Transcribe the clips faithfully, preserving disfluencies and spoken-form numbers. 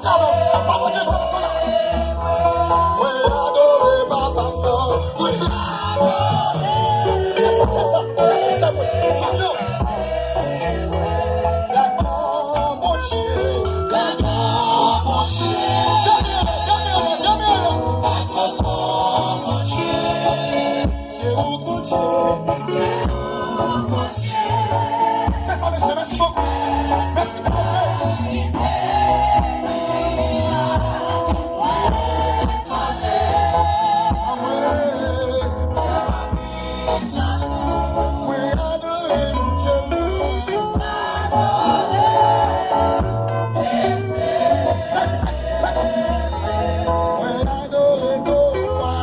Papa Bondye, papa Bondye. Mwen adore papa m nan. Mwen adore. Se sa, se sa, se sa, se sa, mwen. Chanpyon. Gad yon Bondye, gad yon Bondye. Dènye, dènye, dènye. Gad yon Bondye. Se ou Bondye, se ou Bondye. Se sa, mesye, mèsi bokou. Mèsi pou Bondye. Mwen adore Bondye. Mwen adore Jewova.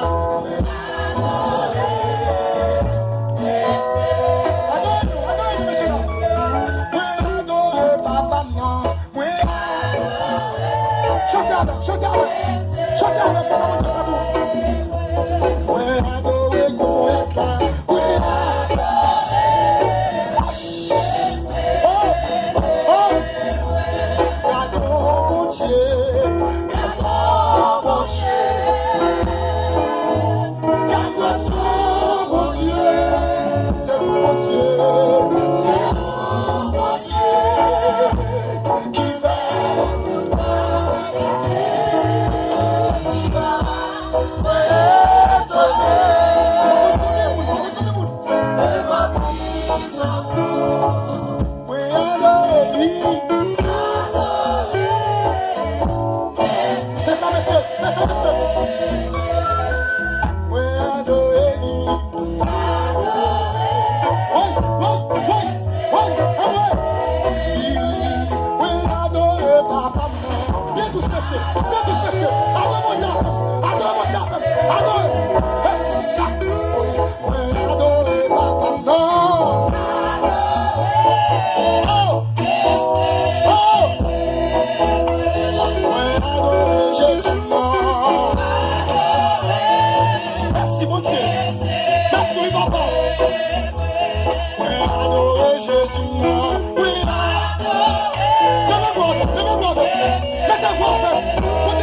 Adore nou, adore nou, mesye, dam. Mwen adore papa m nan. Mwen adore. Chante avè m, chante avè m. Chante avè m, papa Bondye fè pou ou. Mwen adore kounye a la. Mwen adore. Oh, oh. Gad yon Bondye, gad yon Bondye. Gad yon Bondye. Se ou Bondye, se ou Bondye ki fè tout bagay. Mwen etone. Mwen etone, mwen etone. Mwen adore li. Se sa, mesye, se sa, mesye. Mwen adore li. Woy, woy, woy, woy, anmwe. Mwen adore papa m. Byen dous, mesye, byen dous, mesye. Adore Bondye avè m, adore Bondye avè m, adore. Esa. Mwen adore papa m nan. Oh! Oh! Mwen adore Jezi m nan. Mèsi, Bondye. Mèsi, wi, papa. Mwen adore Jezi m nan. Mwen adore. Leve vwa w, leve vwa w. Mete vwa w, frè.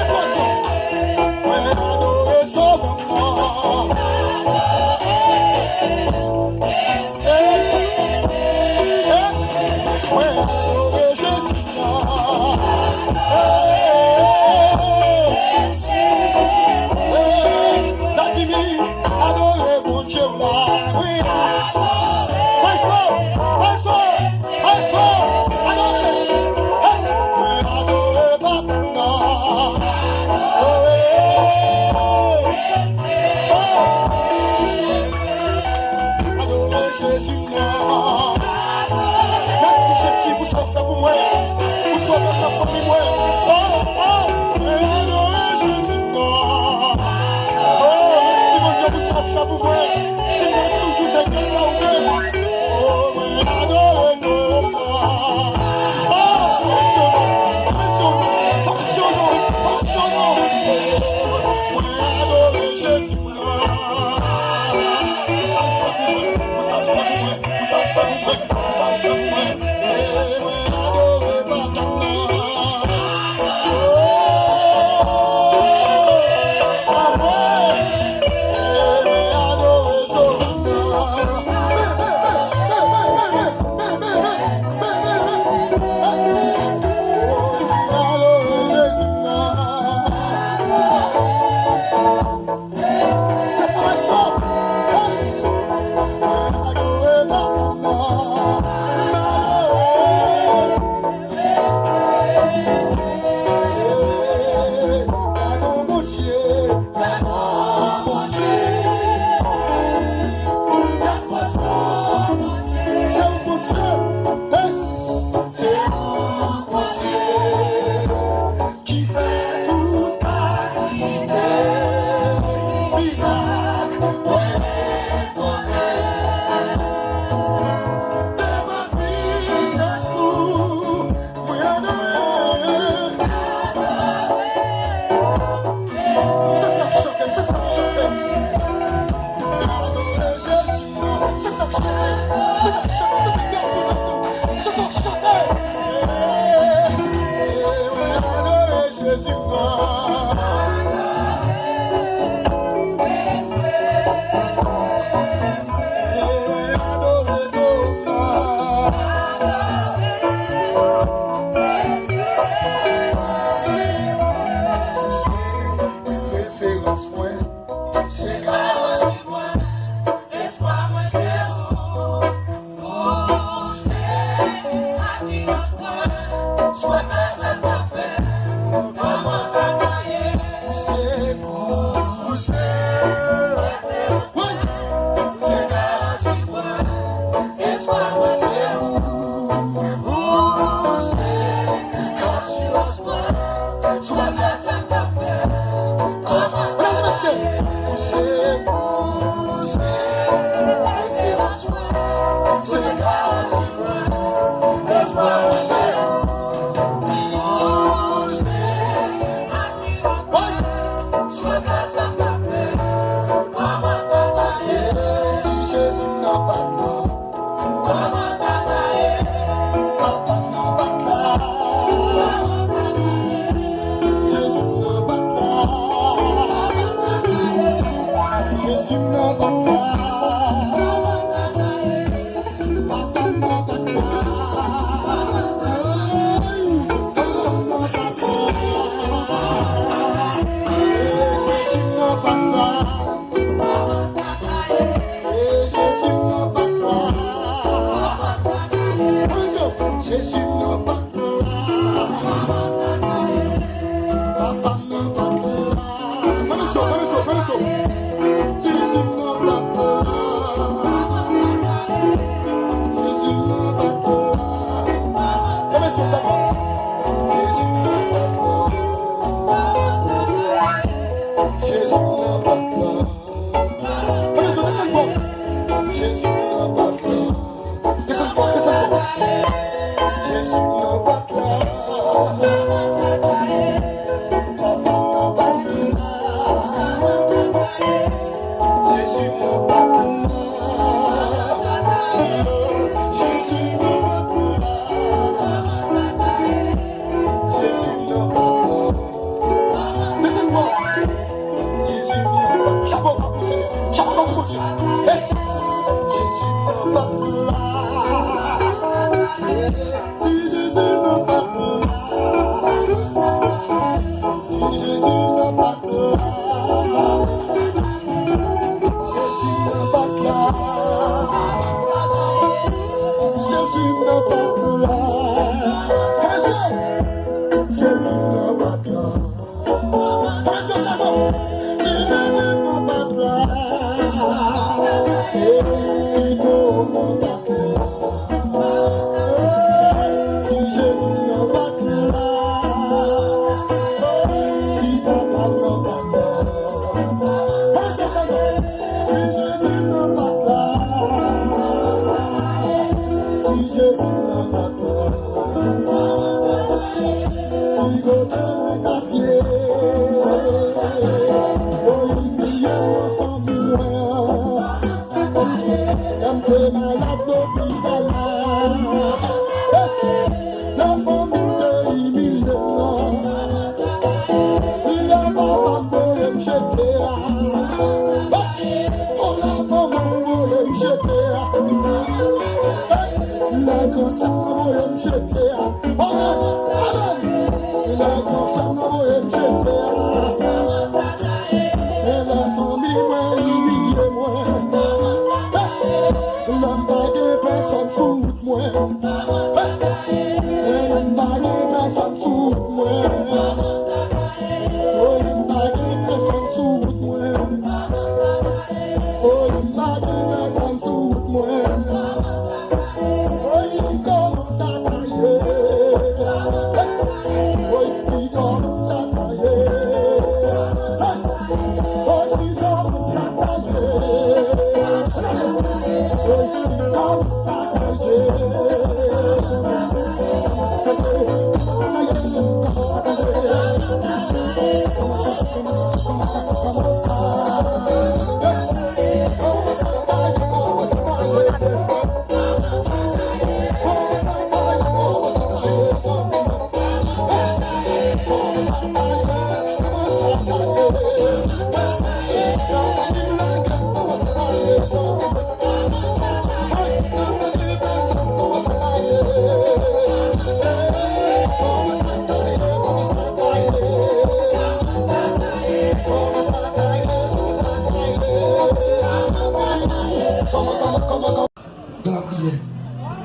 Dans la prière.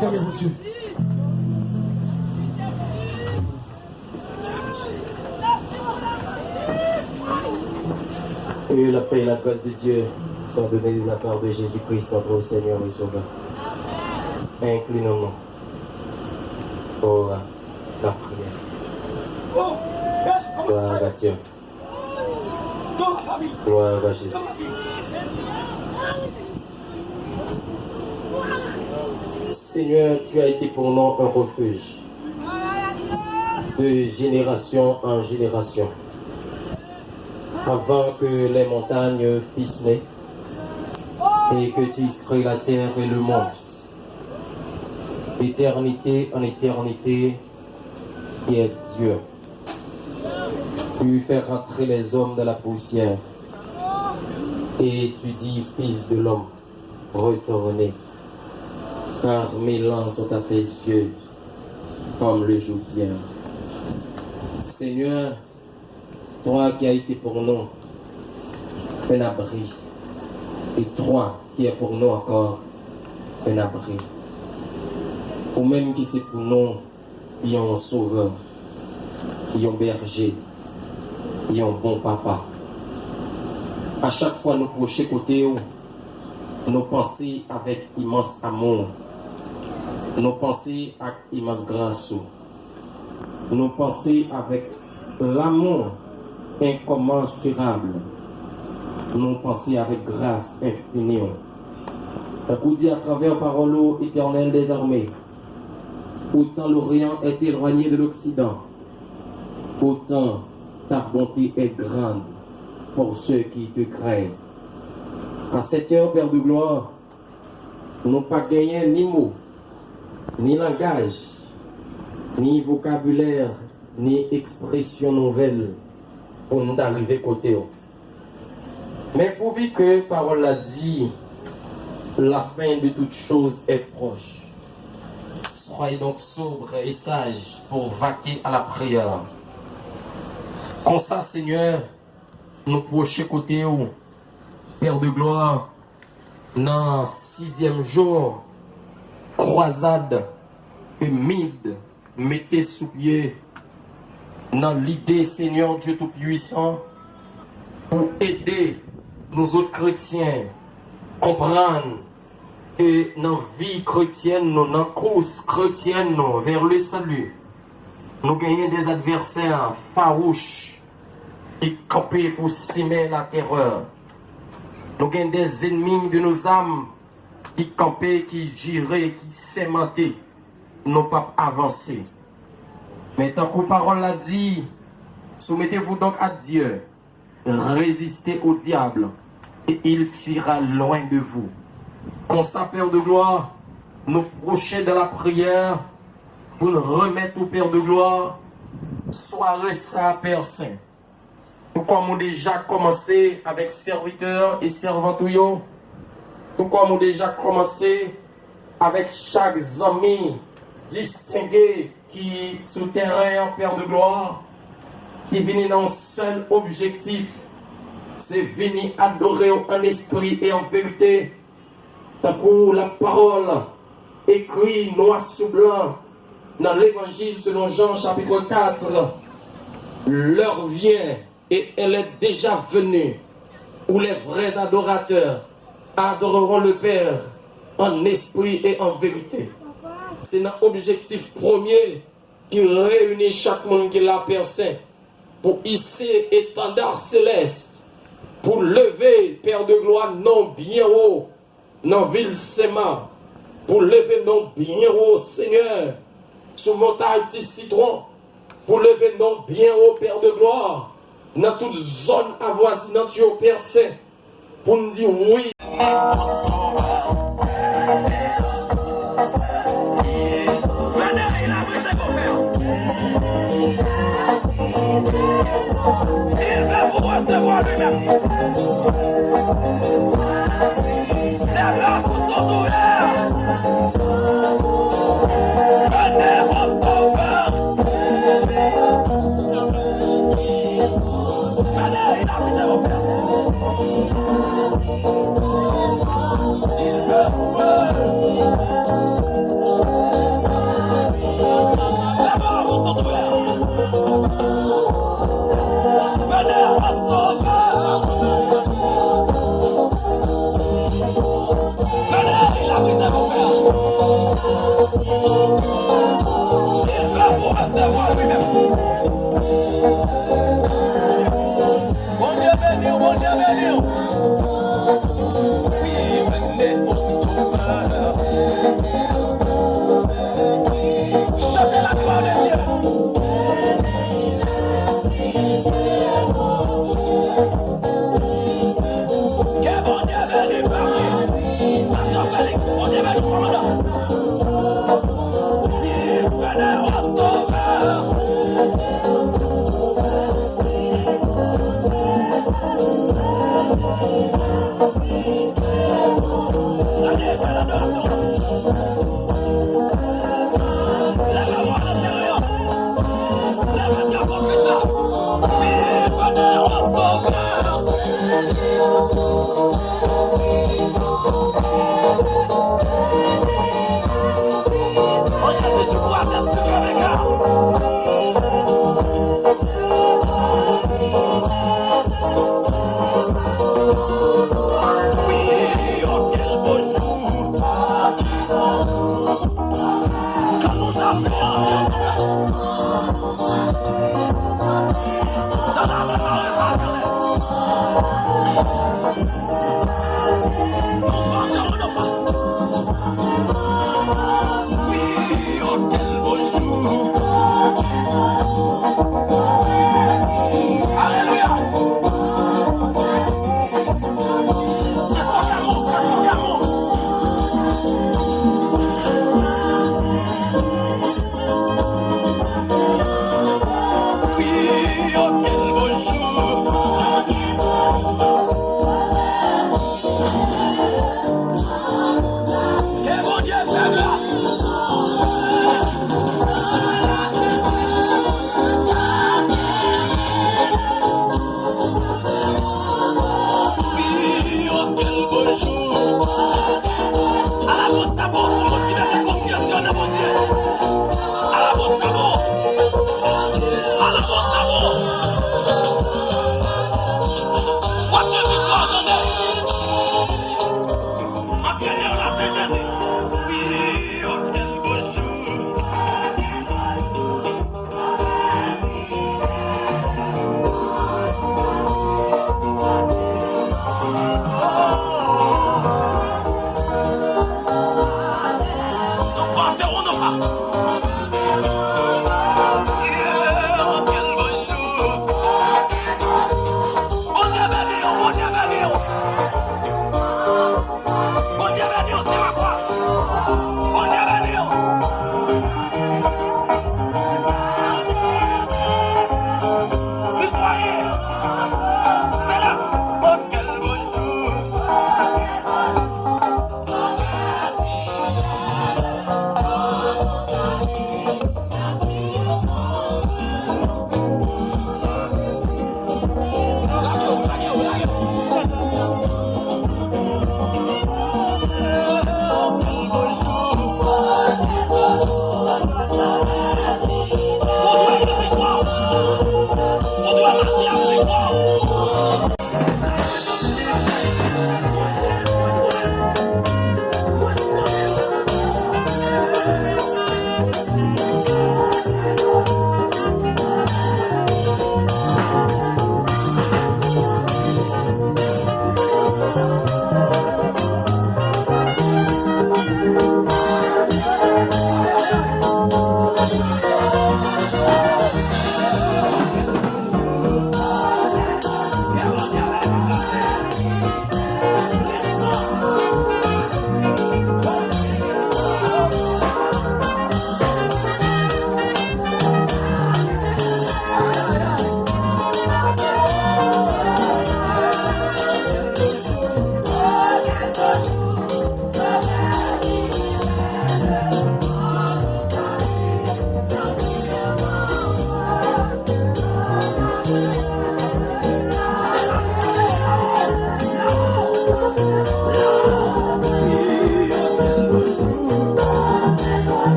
Fermez vos yeux. Et la paix et la grâce de Dieu soit donnée de la part de Jésus-Christ, notre Seigneur et Sauveur. Inclinons-nous pour la prière. Gloire à Dieu. Gloire à Jésus. Seigneur, tu as été pour nous un refuge de génération en génération. Avant que les montagnes fussent nées et que tu eusses créé la terre et le monde, d'éternité en éternité, tu es Dieu. Tu fais rentrer les hommes dans la poussière et tu dis, Fils de l'homme, retournez, car mes reins sont à tes yeux comme le jour d'hier. Seigneur, toi qui as été pour nous un abri, et toi qui es pour nous encore un abri. Ou menm ki se pou nou yon sovè, yon bèje, yon bon papa. A chak fwa nou pwoche kote w, nou panse avèk imans amou. Nou panse ak imans gras ou. Nou panse avèk lanmou enkomansirab. Nou panse avèk gras enfini w. Tankou di atravè pawòl ou, Etènèl dèzame, autant l'Orient est éloigné de l'Occident, autant ta bonté est grande pour ceux qui te craignent. À cette heure, Père de gloire, nou pa genyen ni mo, ni langaj, ni vokabilè, ni ekspresyon nouvèl pou n ta rive kote w. Men pouvi ke pawòl la di, la fin de toute chose est proche. Soyez donc sobres et sages pour vaquer à la prière. Konsa, Senyè, nou pwoche kote w, Père de gloire, nan sizyèm jou krwazad ke mid mete sou pye nan lide Senyè Dye Toupisan pou ede nou zòt kretyen konprann ke nan vi kretyèn nou, nan kous kretyèn nou vers le salut, nou genyen des adversaires farouches ki kanpe pou simen latèrè. Nou gen des ennemis de nos âmes ki kanpe, ki jire, ki sèmante, nou p ap avanse. Men tankou pawòl la di, soumettez-vous donc à Dieu, résistez au diable, et il fuira loin de vous. Konsa, Père de gloire, nou pwoche dans la prière pou n remèt ou, Père de gloire, sware sa a, Père Saint. Tou kòm ou deja kòmanse avèk sèvitè e sèvant ou yo, tou kòm ou deja kòmanse avèk chak zanmi distenge ki sou tèren an, Père de gloire, ki vini nan yon sèl objektif, se vini adore w an espri e an verite, tankou lapawòl ekri nwa sou blan nan Levanjil selon Jan, chapitre quatre, l'heure vient et elle est déjà venue, où les vrais adorateurs adoreront le Père en esprit et en vérité. Se nan objektif premye ki reyini chak moun ki la, Père Saint, pou ise etanda selès, pou leve, Père de gloire, non byen wo nan vil Senmak, pou leve non byen wo, Senyè, sou montay Ti Sitwon, pou leve non byen wo, Père de gloire, nan tout zòn avwazinant yo, Père Saint, pou n di wi. Il veut vous recevoir lui-même. C'est l'heure pour s'ouvrir. Venez au Sauveur. Venez, il a brisé vos fermes. Il veut vous recevoir. C'est l'heure pour s'ouvrir. Venez au Sauveur. Venez, il a brisé vos fermes. Il veut vous recevoir lui-même. Ala bon sa bon pou moun ki mete konfyans yo nan Bondye. Ala bon sa bon. Ala bon sa bon. W ap gen viktwa, tande. Antrene w nan Sentespri. Wi, anpil bonjou. Bondye beni w, Bondye beni w. Bondye beni w, se la fwa. Bondye beni w. Sitwayen, se la fwa. Bondye beni w.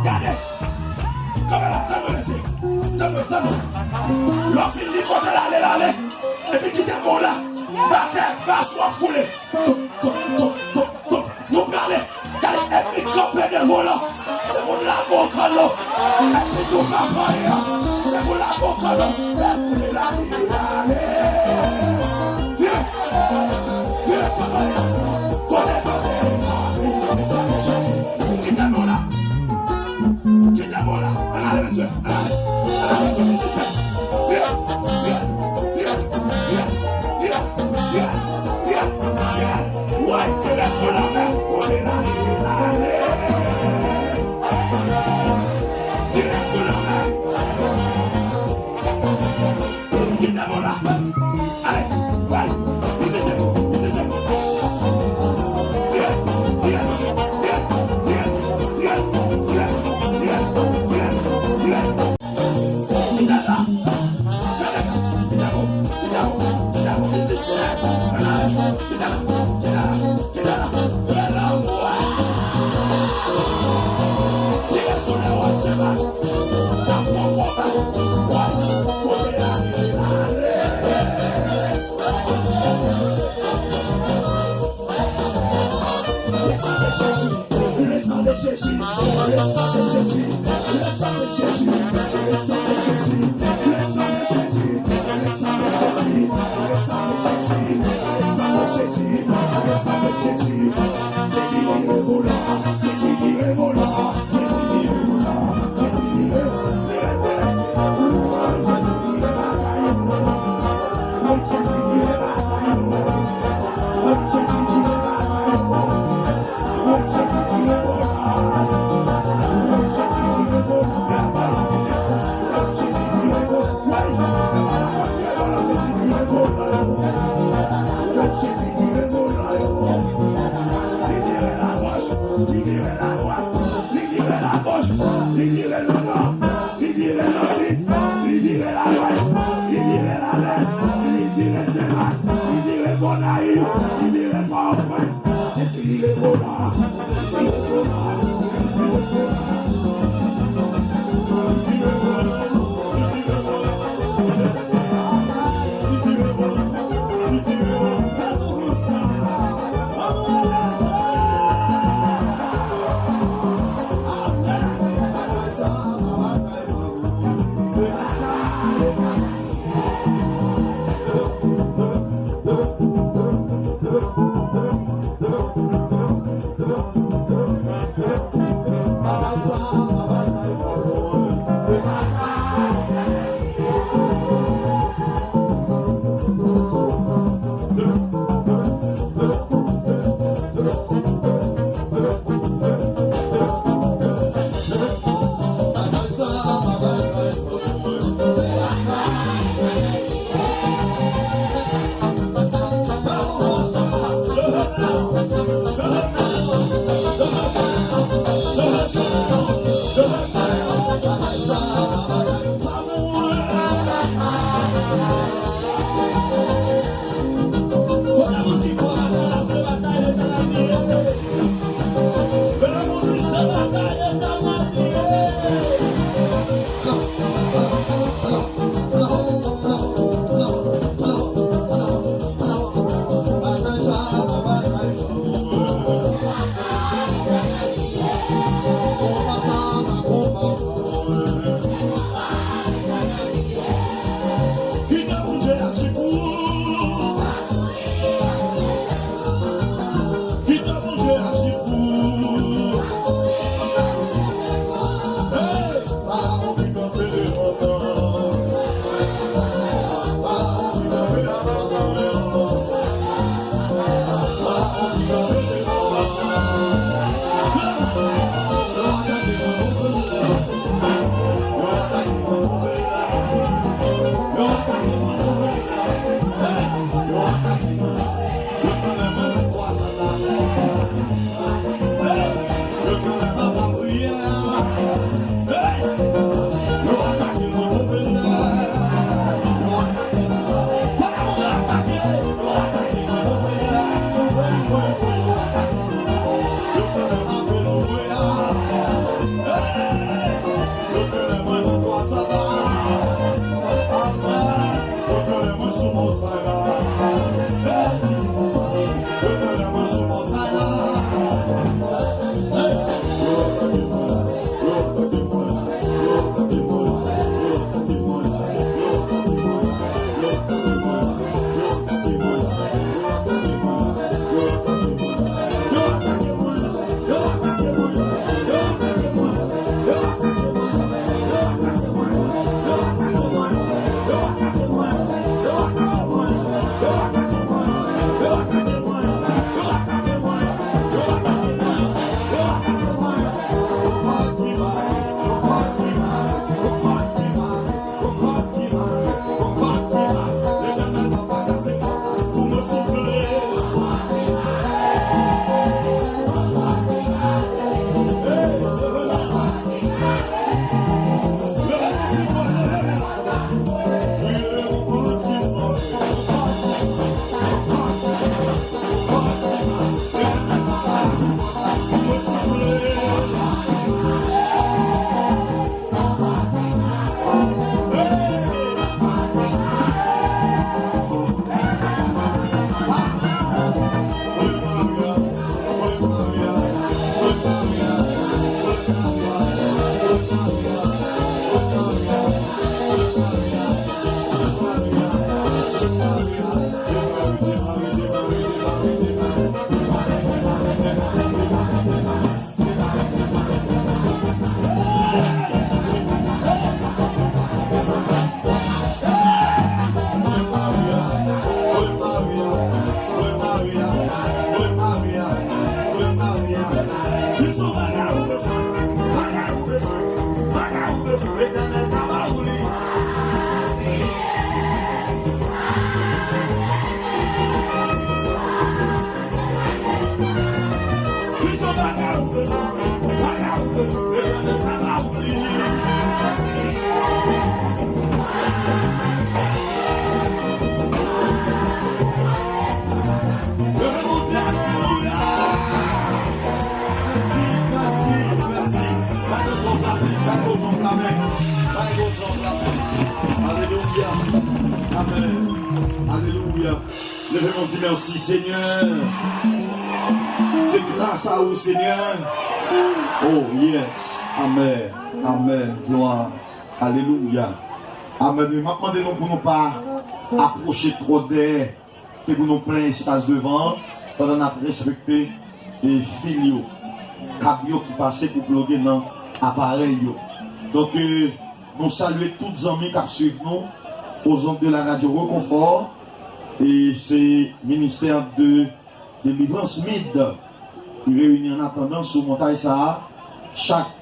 Gade! Kanpe la, tann mwen, mesye. Tann mwen, tann mwen. Lè w fin di kote l ale, l ale. Epi kite bon la. Batè, bas w ap foule. Tou, tou, tou, tou, tou. Nou prale. Gade, epi kanpe devan la. Se pou n lage w kanno. Epi tou pa fè anyen. Se pou n lage w kanno. Epi l ale, l ale. Vire. Vire kanpe la. Kote, kote. Kite bon la. Kite bon la. Ann ale, mesye. Ann ale. Ann ale, tout mizisyen. Vire, vire, vire. Woy, telefòn la men. Kote la, ale. Telefòn la men. Kite bon la. Ale, bay. Mizisyen, mizisyen. Vire, vire, vire. Kite la. Kite bon, kite bon, kite bon, mizisyen. Ale, kite la, kite la, kite la. Tire sou le wòt, se pa. N ap fè konba. Woy, kote la, ale. Le sang de Jésus, le sang de Jésus, le sang de Jésus, le sang de Jésus, le sang de Jésus, le sang de Jésus, le sang de Jésus, le sang de Jésus, le sang de Jésus, le sang de Jésus. Jezi vire volan, Jezi vire volan, Jezi vire volan, Jezi vire, vire, vire. Jezi vire bagay. Jezi vire bagay. Li vire nan nò, li vire nan sid, li vire nan lwès, li vire nan lès, li vire Senmak, li vire Gonayiv, li vire Pòtoprens. Jezi vire Gonayiv, li vire Gonayiv, li vire Gonayiv, li vire Gonayiv. Kite Bondye aji pou ou. Kite Bondye aji pou ou. Hey! Faraon ki kanpe devan tan. Faraon ki kanpe nan fas mwen an. Faraon ki kanpe devan tan. Yo atake mwen, yo atake mwen, yo atake mwen, yo atake mwen. Yo kanpe mwen nan kwa sa la. Hey! Yo kanpe mwen nan priye la. Hey! Yo atake mwen nan priye la. Yo atake mwen. Yo atake mwen nan priye la. Yo kanpe mwen nan priye la. Hey! Yo kanpe mwen nan kwa sa la. Amen. Yo kanpe mwen sou montann. Alelouya. Amèn. Alelouya. Leve men w, di mèsi, Senyè. Se gras a ou, Senyè. Oh, yes. Amèn. Amèn. Glwa. Alelouya. Amèn. Wi, m ap mande nou pou nou pa apwoche twò dèyè. Se pou nou plen espas devan an, pandan n ap respekte e fil yo, kab yo ki pase pou ploge nan aparèy yo. Donk, e, nou salye tout zanmi k ap swiv nou aux ondes de la radio Reconfort. E se ministè de Délivrance mid ki reyini an atandan sou montay sa a chak,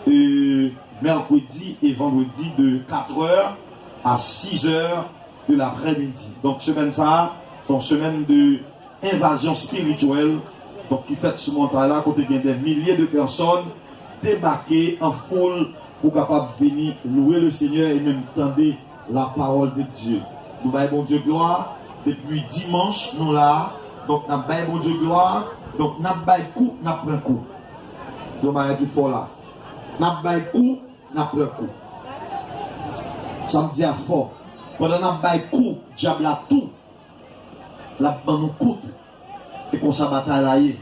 e, mèkredi e vandredi de quatre heures à six heures de l'après-midi. Donk, semèn sa a, se yon semèn de envazyon espirityèl, donk, ki fèt sou montay la, kote gen dè milye de pèsòn debake an foul pou kapab vini louwe le Senyè e menm tande la parole de Dieu. Nou bay Bondye glwa, depi dimanch, nou la, donk, n ap bay Bondye glwa, donk, n ap bay kou, n ap pran kou. Yon bagay ki fò la. N ap bay kou, n ap pran kou. Sa m di a fò. Pandan n ap bay kou, dyab la tou, l ap ban nou kout. Se konsa batay la ye.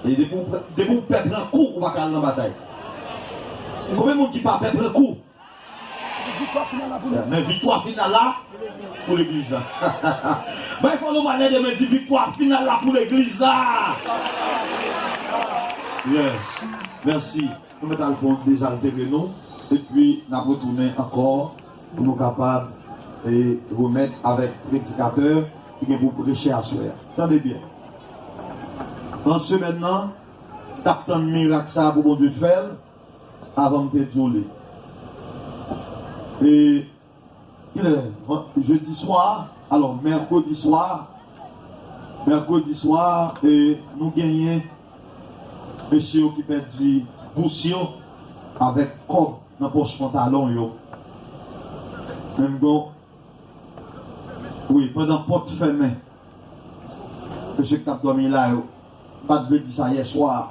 E depi w, depi w pè pran kou, ou pa ka al nan batay. Konbyen moun ki pa pè pran kou? Men viktwa final la pou legliz la. Bay fò nou malè demen di viktwa final la pou legliz la. Yes. Mèsi. Nou mèt al fè yon dezaltere nou, epi n ap retounen ankò pou nou kapab, e, remèt avèk predikatè ki gen pou preche aswè a. Tande byen. Nan semèn nan, t ap tann mirak sa a pou Bondye fè l, avan m te di w li. E Kilè? Jedi swa, alò, mèkredi swa, mèkredi swa, e, nou genyen mesye yo ki pèdi bous yo avèk kòb nan pòch pantalon yo. Menm bon, wi, pandan pòt fèmen, mesye ki t ap dòmi la yo, m pa t vle di sa yè swa,